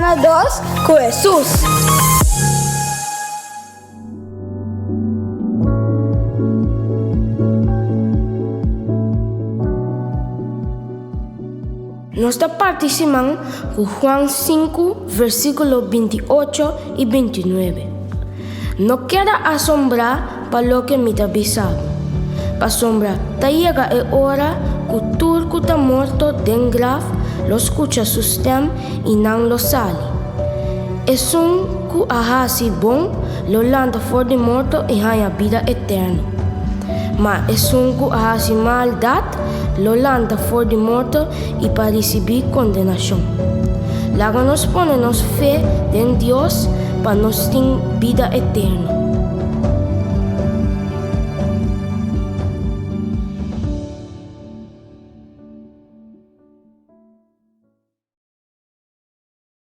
Sana dos ku Hesus. Nos ta parti siman ku Juan 5, versíkulo 28 i 29. No keda asombrá pa loke mi ta bisa bo, pasobra ta yega e ora ku tur ku ta morto den graf lo skucha su stèm i nan lo sali. Esun ku a hasi bon lo lanta for di morto i haña bida eterno, ma esun ku a hasi maldat lo lanta for di morto i pa risibí kondenashon. Laga nos pone nos fe den Dios pa nos tin bida eterno.